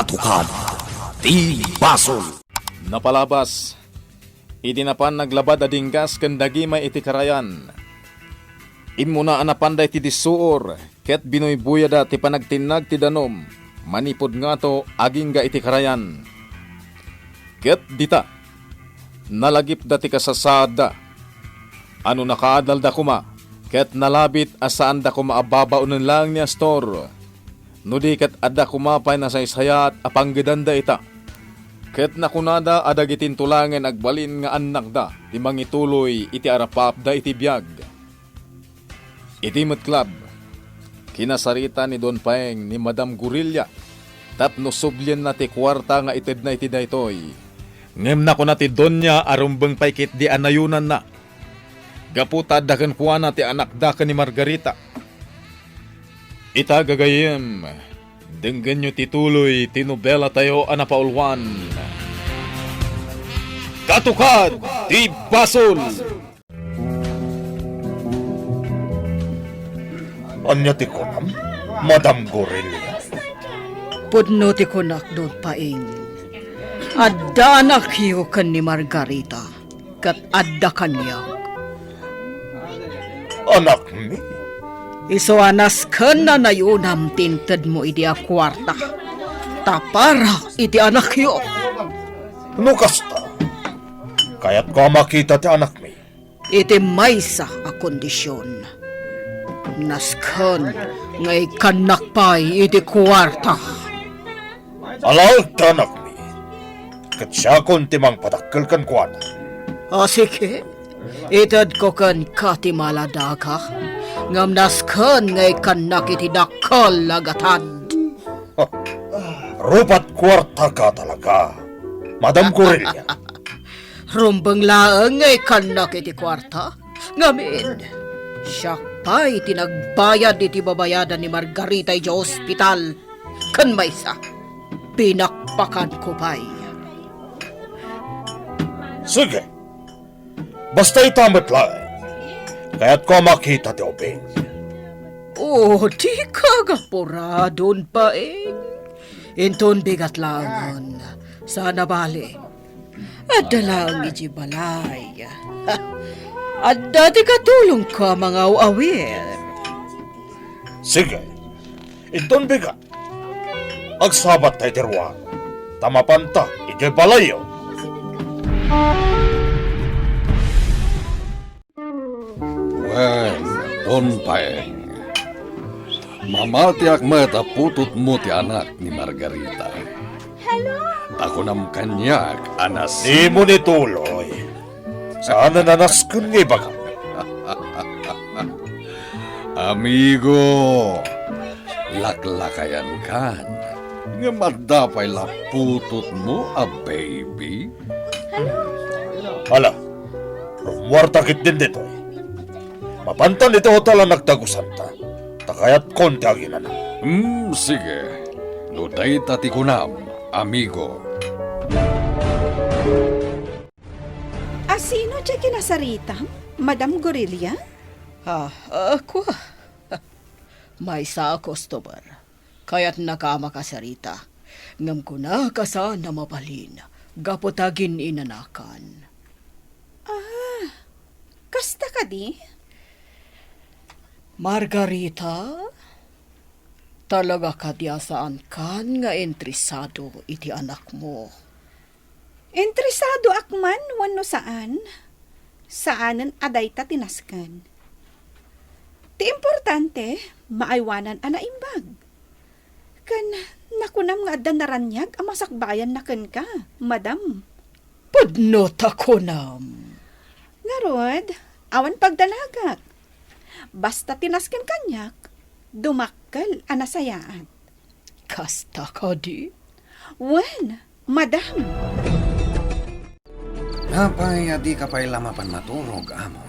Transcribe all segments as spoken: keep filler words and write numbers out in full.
Tukad ti basol. Napalabas, idi napan naglabad a dinggas ken dagimay iti karayan. Immuna a napan dayta iti dissuor, ket binuybuyada ti panagtinnag ti danum, manipud ngato agingga iti karayan. Ket dita, nalagipda ti kasasaadda. A no nakaadalda koma, ket nalabit a saanda koma a babaonen laeng ni Astor. No di ket adda koma pay nasaysayat a panggedanda ita. Ket nakunada a dagitinto laengen agbalin nga annakda ti mangituloy iti arapaapda iti biag. Iti met club, kinasarita ni Don Paeng ni Madam Gorilla tapno sublienna ti kuarta nga itedna iti daytoy. Ngem nakuna ti donia a rumbeng pay ketdi a nayonanna gapu ta adda kenkuana ti anakda ken ni Margarita. Ita, gagayyem, denggenyo ti tuloy ti nobelatayo a napauluan, Katukad ti Basol! Ania ti kunam, Madam Gorilla? Pudno ti kunak, Don Paeng. Adda anakyo ken ni Margarita, ket adda kaniak. Anakmi? Isu a nasken a nayonam ti intedmo idi a kuarta, ta para iti anakyo. No kasta, kayatko a makita ti anakmi. Iti maysa a kondision, nasken nga ikkannak pay iti kuarta. Alaek ti anakmi, ket siakon ti mangpadakkel kenkuana. A, sige, itedko kenka ti maladaga, ngem nasken nga ikkannak iti dakkel a gatad. Rupat kuartaka talaga, Madam Gorilla. Rumbeng laeng nga ikkannak iti kuarta. Ngamin, siak pay ti nagbayad iti babayadan ni Margarita idiay ospital. Ken maysa, pinakpakanko pay. Sige. Basta ita met laeng. Kayatko a makita ti ubing. Oh, dika agapura, Don Paeng. Inton bigat laengen, saan a bale. Adda laeng idiay balay. Adda ti katulongko a mangaw-awir. Sige. Inton bigat, agsabatta iti ruar, ta mapanta idiay balayyo. Wen, Don Paeng, mamatiak met a putotmo ti anak ni Margarita. Hello? Ta kunam kaniak a nas- Dimo ni tuloy. Saan a nasken nga ibagam? Amigo, laklakayankan, ngem adda pay la putotmo a baby? Hala, rummuarta ketdin ditoy. Mapantan iti hotel a nagdagusanta, ta kayatkon ti aginana. Hmm, sige. No dayta ti kunam, amigo. A sino ti kinasaritam, Madam Gorilla? Ah, ah, kua. Maysa a customer. Kayatnaka a makasarita. Ngem kunak a saan a mabalin, gapu ta gin-inanakan. Ah, kasta kadi? Margarita, talaga kadi a saankan nga interesado iti anakmo? Interesadoak man wenno saan, saanen a dayta ti nasken. Ti importante, maaywanan a naimbag. Ken nakunam nga adda naraniag a masakbayanna kenka, madam. Pudno ta kunam. Ngarud, awan pagdanagak. Basta ti nasken kaniak, dumakkel a nasayaat. Kasta kadi? Wen, madam. Apay a dika pay la mapan maturog, amo?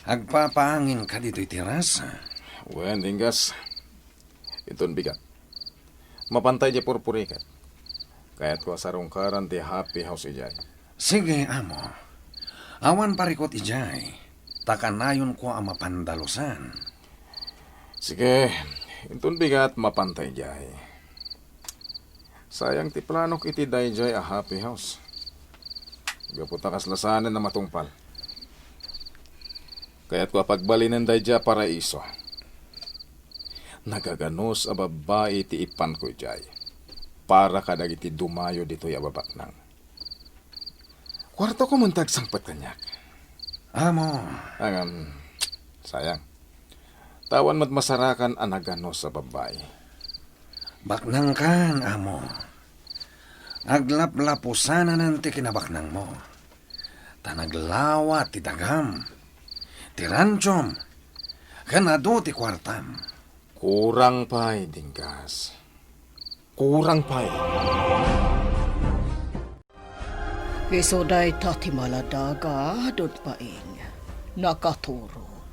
Agpapaanginka ditoy terasa? Wen, Dinggas. Inton bigat, mapanta idiay purpuriket. Kayatko a sarungkaran ti happy house idiay. Sige, amo. Awan parikut idiay, ta kanayonko a mapan dalusan. Sige, inton bigat, mapanta idiay. Sayang ti planok iti daydiay a happy house. Gapu ta kasla saanen a matungpal. Kayatko a pagbalinen daydiay a paraiso. Nagaganus a babbai ti ipanko idiay para kadagiti dumayo ditoy a babaknang. Kuartoko man ti agsangpet kaniak. Amo. Ngem, sayang. Ta awan met masarakan a naganus a babbai. Baknangkan, amo. Aglaplapusananen ti kinabaknangmo. Ta naglawa ti dagam, ti ranchom, ken adu ti kuartam. Kurang pay, Dinggas. Kurang pay. Isu dayta ti maladaga, Don Paing. Nakaturog.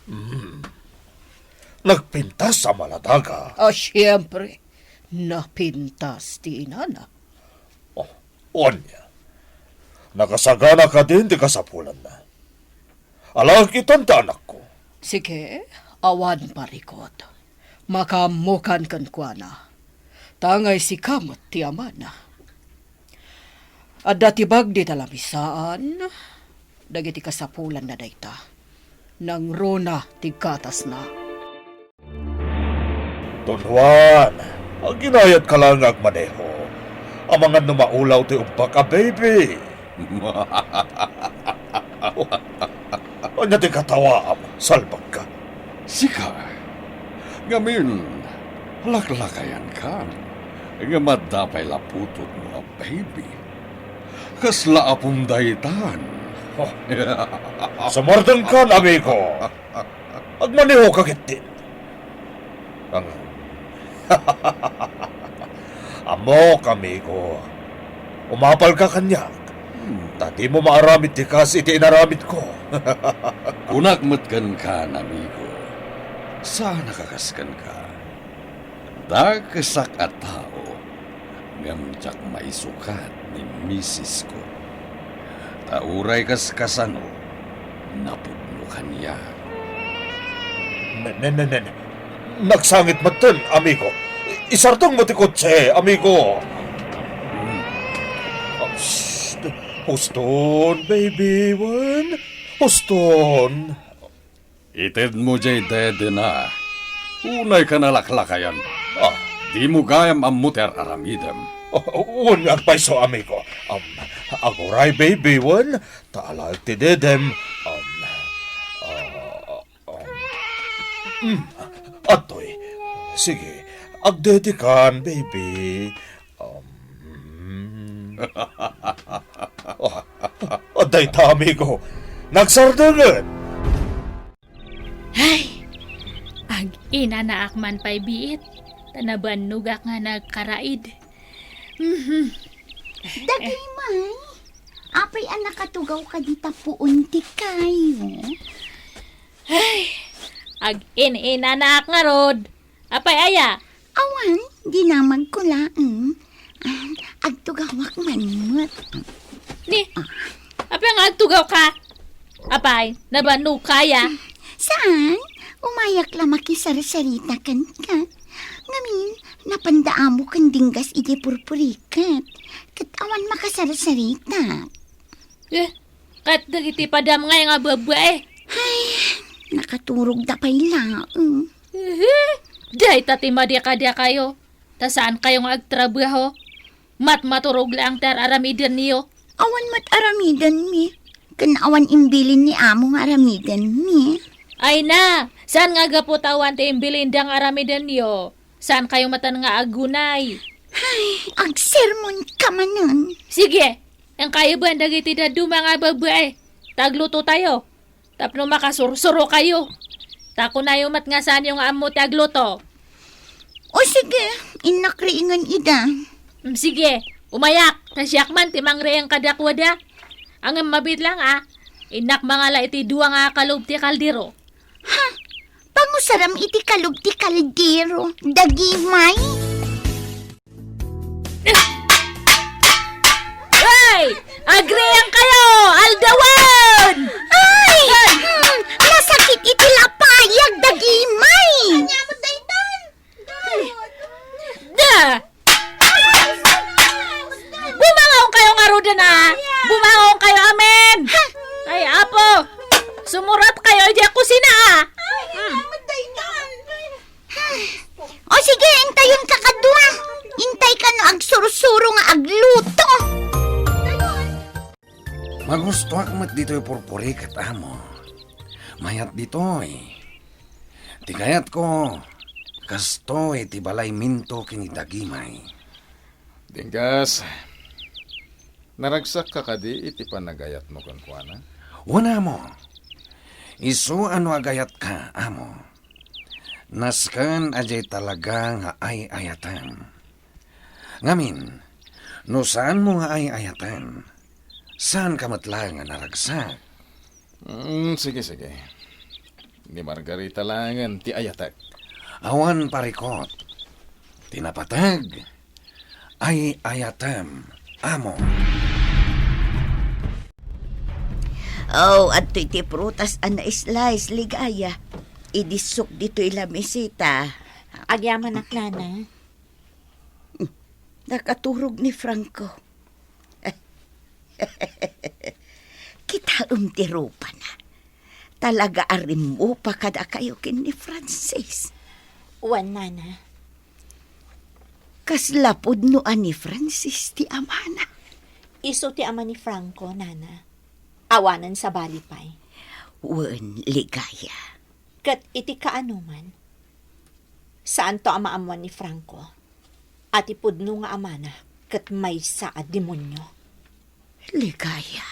Hmm. Nagpintas a maladaga? Ah, siempre. Napintas ti inana. Oh, ania? Nakasagana kadin ti kasapulanna? Alaek itan ti anakko. Sige, awan parikut. Makaammokan kenkuana. Ta ngay sika met ti amana. Adda ti bagdi ta lamisaan dagiti kasapulanna dayta. Nangruna ti gatasna. Don Juan, aginayatka laeng nga agmaneho. Amangan no maulaw ti ubbak a baby. Ania ti katawaam, salbagka? Sika, ngamin, laklakayankan, ngem adda pay la putotmo a baby. Kasla apom daytan. Oh. Sumardengkan, amigo. Agmanehoka ketdin. Ang Ammok, amigo. Umapalka kaniak. Hmm. Ta dimo maaramid ti kas iti inaramidko. Kunak met kenka, amigo. Saan a kakas kenka. Dakesak a tao, ngem diak maisukat ni misisko. Ta uray kas kasano, napudno kaniak. Ne, ne, ne, ne, ne. Nagsangit metten, amigo. I-, isardengmo ti kotse, amigo. Hmm. Ah, psst. Huston, baby one. Huston. Itedmo jay dedena. Unayka nalaklakayan. Ah. Dimo gayam ammo ti ar-aramidem. Oh, wen nga agpayso, amigo. Um, aguray, baby one. Ta alaek ti dedem. Um, ah, um, mm, adtoy. Sige, agdedekan, baby. Um, oh, dayta, amigo. Nagsardengen. Ay, ag-inanaak man pay biit, ta nabannogak nga nagkaraid. Mhm. Dagimay, apay a nakatugawka dita puon ti kayo? Ay, ag-in-inanaak ngarud. Apay aya? Awan, dinamagko laeng. Ah, agtugawak man met. Ni, ah, apay nga agtugawka? Apay, nabannog kaya? Saan? Umayak la makisarsarita kenka. Ngamin, napanda amo ken dinggas idi purpuriket. Ket awan makasarsarita. Eh, ket dagiti padam ngay nga babbai? Ay, nakaturogda pay laeng. Ehe, dayta ti madikadikayo. Ta saankayo nga agtrabaho. Matmaturog laeng ti ar-aramidenyo. Awan met aramidenmi. Ken awan imbilin ni amo nga aramidenmi. Ay na, saan nga gapu ta awan ti imbilinda nga aramidenyo? Saankayo met nga agunay? Ay, agsermonka manen. Sige, inkayo ben dagiti dadduma nga babbai. Ta aglutotayo. Tapno makasursurokayo. Ta kunayo met nga saanyo nga ammo ti agluto. O sige, innak riingen ida. Mm, sige, umayak, ta siak man ti mangriing kadakuada. Ngem mabiit lang a, innak mangala iti dua nga kalub ti kaldero. Ha? Pangusaram iti kalub ti kaldero, dagimay? Hey! Agriang kayo! Aldawan! Ay! Hmm, nasakit iti lapayag, dagimay! Ania met daytan? Ay! Da! Bumangon kayo, amin! Ay, Apo! Sumurat kayo idiay kusina, ah! Hmm. O sige, intayon ka kadua. Intay ka no agsursuro nga agluto. Magustuak met ditoy purpurikat, amo. Mayat ditoy. Ti kayatko, kastoy ti balayminto ken ni Dagimay. Dinggas, naragsakka kadi iti panagayatmo kenkuana? Wen, amo. Isu a no agayatka, amo. Nasken a diay talaga nga ay-ayatem. Ngamin, no saanmo nga ay-ayatem, saanka met laeng a naragsak. Mm, sige, sige. Ni Margarita laengen ti ayatek. Awan parikot. Ti napateg, ay-ayatem, amo. Oh, adtoy ti prutas a na-slice, Ligaya. Idissok ditoy lamisita. Agyamanak, nana. Nakaturog ni Franco. Kitaem ti rupana. Talaga a rimmupa kadakayo ken ni Francis. Wen, nana. Kasla pudno a ni Francis ti amana. Isu ti ama ni Franco, nana. Awanen sabali pay. Wen, Ligaya. Ket iti kaanoman, saanto a maammuan ni Franco a ti pudno nga amana ket maysa a demonio. Ligaya.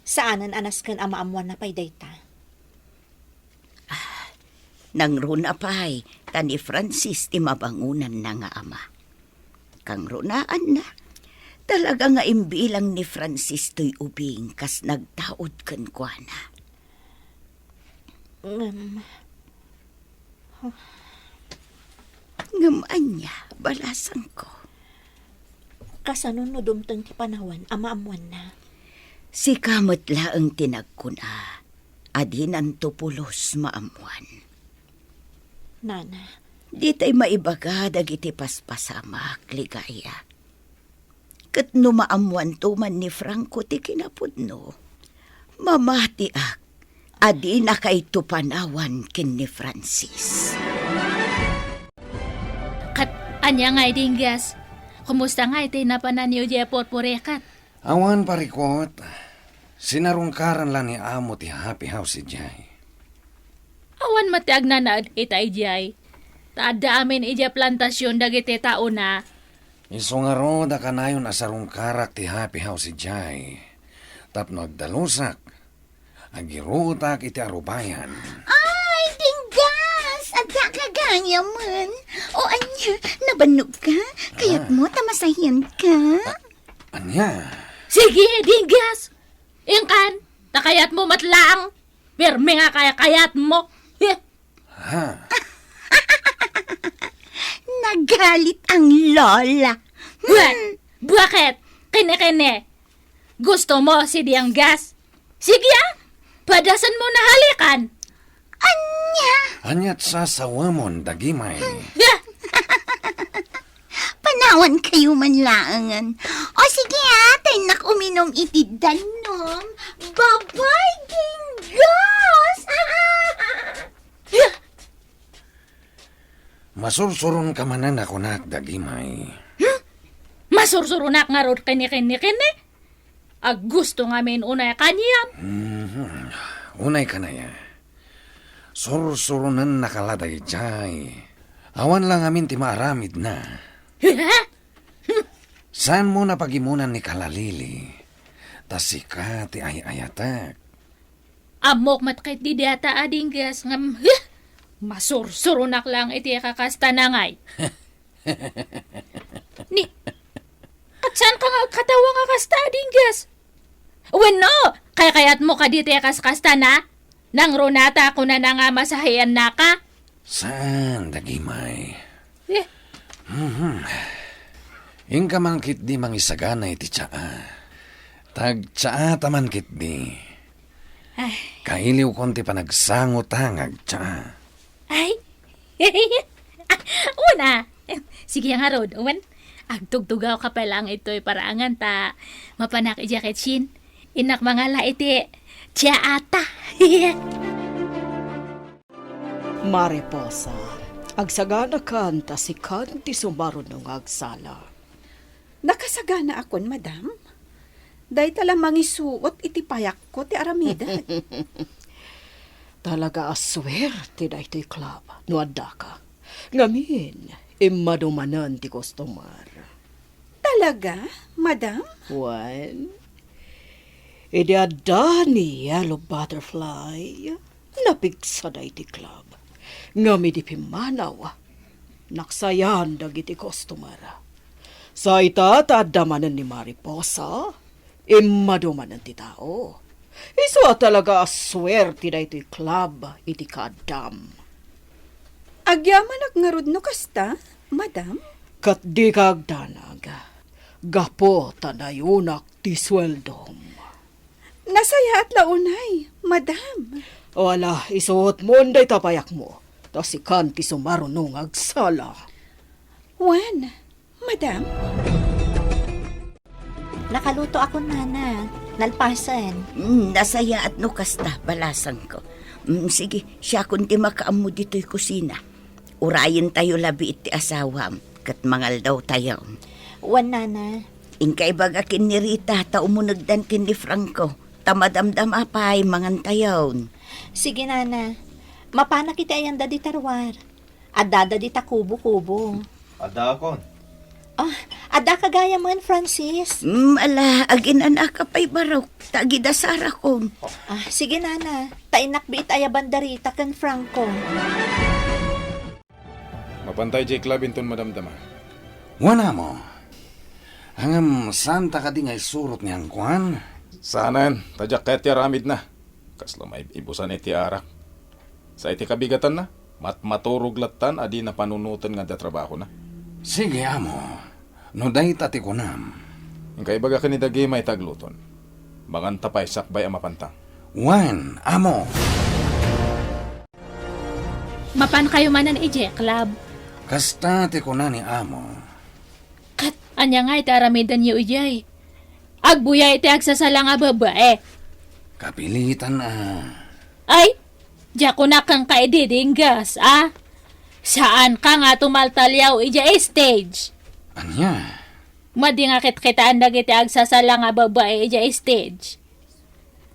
Saanen a nasken a maammuanna pay dayta. Ah, nangruna pay, ta ni Francis ti mabangonanna nga ama. Kangrunaanna, talaga nga imbilang ni Francis toy ubing kas nagtaud kenkuana. Ngem, ngem ania, balasangko? Kasano no dumteng ti panawan a maammuanna? Sika met laeng ti nagkuna a dinanto pulos maammuan. Nana. Ditay maibaga dagiti paspasamak, Ligaya. Ket no maammuanto man ni Franco ti kinapudno, mamatiak a dinakayto panawan ken ni Francis. Ket ania ngay, Dinggas? Kumusta ngay ti napananyo diay purpurikat? Awan parikot. Sinarungkaran la ni Amo ti happy house idiay. Awan met ti agnanaed ita idiay. Ta adda amin idiay plantasion dagiti taona. Isu ngarud a kanayon a sarungkarak ti happy house idiay. Tapno agdalusak, agiruotak iti arubayan. Ay, Dinggas! Adda ka gayam. O ania, nabannog ka? Kayat mo ta masahian ka? A-, ania? Sige, Dinggas! Inkan, ta kayat mo met laeng. Pirmi nga kayakayatmo. Heh. Ha? Nagalit ang lola. Wa-, Hmm. Bakit? Kene-kene. Gusto mo si Dinggas? Sige, ah. Padasan mo na halikan. Ania? Aniat sasawamon, Dagimay? Heh. Panawan kayo man laengen. O sige, ah, tayo nak uminom iti dannom. Bye-bye, Dinggas! Masursuron ka manen a kunak, Dagimay. Hmm? Masursuronak ngarud kene, kene, kene? Aggusto ngamin unay kaniam. Mhm. Unay kanaya. Sursuronennaka la daydiay. Awan la ngamin ti maaramidna. Saanmo na pagimunan ni Kalalili, ta sika ti ay-ayatek. Ammok met ket di data a Dinggas ngem, huh! Masursuronak lang iti kakasta na ngay. Ni, ket saanka nga agkatawa nga kasta a Dinggas? Wenno, kaykayatmo kadi ti kaskasta na? Nangruna ta kunana nga masahiannaka? Saan, Dagimay? Eh. Mhm. Inka man ketdi mangisagana iti tsaa. Tagtsaata man ketdi. Ay. Kailiwkon ti panagsangota nga agtsaa. Ay. Una. Sige ngarud, wen. Agtugtugawka pay laeng itoy paraangan ta mapanak idiay kitchen. Innak mangala iti tiyaata. Mariposa, agsaganakan ta sikan ti sumaruno nga agsala. Nakasaganaakon, madam. Dayta la mangisuot iti payakko ti aramidek. Talaga a suerte daytoy club no addaka. Ngamin, immadu manen ti customer. Talaga, madam? Wen, idi adda ni Yellow Butterfly, napigsada iti club. Ngem idi pimmanaw, naksayan dagiti customer. Sa ita ta adda manen ni Mariposa, immadu manen ti tao. Isu a talaga a suerte daytoy club iti kaaddam. Agyamanak ngarud no kasta, madam? Ket dika agdanag, gapu ta nayunak ti sueldom. Nasayaat la unay, madam. O ala, isuotmon dayta payakmo, ta sikan ti sumaruno nga agsala. Wen, madam? Nakalutoakon, nana. Nalpasen. Mm, nasayaat no kasta, balasangko. Mm, sige, siakon ti makaammo ditoy kusina. Urayentayo labi iti asawam, ket mangaldawtayo. Wen, nana. Inka ibaga ken ni Rita ta umunegdan ken ni Franco, ta madamdama pay mangantayon. Sige, nana. Mapanak iti ayanda dita ruar. Addada dita kubo-kubo. Addaakon. Ah, addaka gayamen, Francis. Mm, ala, aginanaka pay barok, ta agidasarakon. Ah, sige, nana. Ta innak biit ayaban da Rita ken Franco. Mapantay jay club inton madamdama. Wen, amo. Ngem, saanta kadi nga isurot ni Angkuan? Saanen, ta diak kayat ti aramidna. Kasla maib-ibusan iti arak. Sa iti kabigatanna, matmaturog lattan a di napanunoten nga adda trabahona. Sige, amo. No dayta ti kunam. Inka ibaga ken ni Dagima iti agluton. Manganta pay sakbay a mapantang. Wen, amo. Mapankayo manen idiay club. Kasta ti kuna ni amo. Ket ania nga iti aramidenyo idiay? Agbuya iti agsasala nga babae. Kapilitan a. Ay, diak kunak kenka idi dinggas, a? Saanka nga tumaltaliaw idiay stage. Ania? Madi nga kitkitaen dagiti agsasala nga babae idiay stage.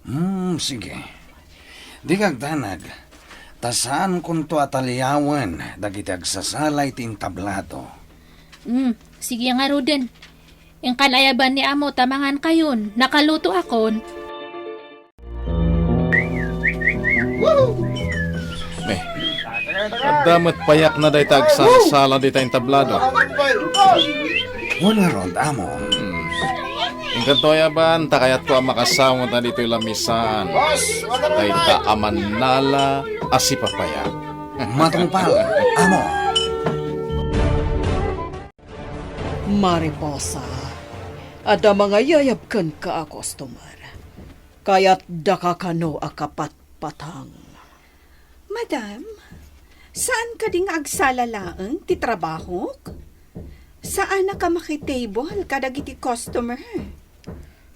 Hmm, sige. Dika agdanag, ta saankonto a taliawen dagiti agsasala iti entablado. Hmm, sige ngaruden. Inkan ayaban ni amo ta mangankayon, nakalutoakon. Me, adda met payakna dayta agsalsala dita entablado. Wen ngarud, amo. Hmm. Inkanto ayaban, ta kayatko a makasawenta ditoy lamisaan. Dayta a mannala a sipapayak. Matungpal, amo. Mariposa, adda mangayayab kenka a customer. Kayatdaka kano a kapatpatang? Madam, saan kadi nga agsala laeng ti trabahok? Saanak a makitable kadagiti customer.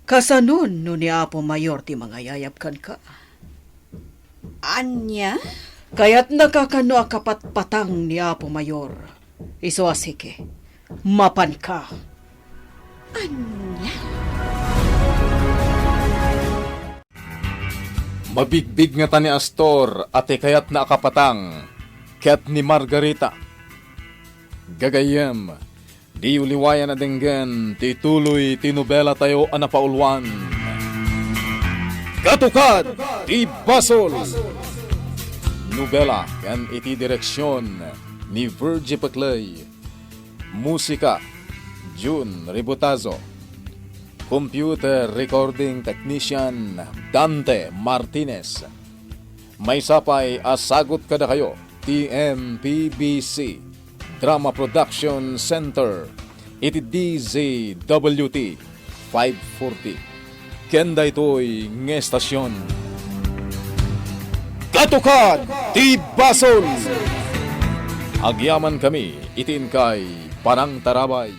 Kasanon no ni Apo Mayor ti mangayayab kenka? Ania? Kayatnaka kano a kapatpatang ni Apo Mayor? Isu a sige, mapanka. Ania? Mabigbig ngata ni Astor a ti kayatna a kapatang ket ni Margarita. Gagayyem, diyo liwayan a denggen ti ituloy ti nobelatayo a napauluan, Katukad ti Basol. Nobela ken iti direksion ni Virgie Peclay. Musika, Jun Ributazo. Computer Recording Technician, Dante Martinez. Maysa pay a sagut kadakayo ti M P B C Drama Production Center iti D Z W T five forty. Ken daytoy nga estasion, Katukad ti Basol! Agyamankami iti inkay panangtarabay.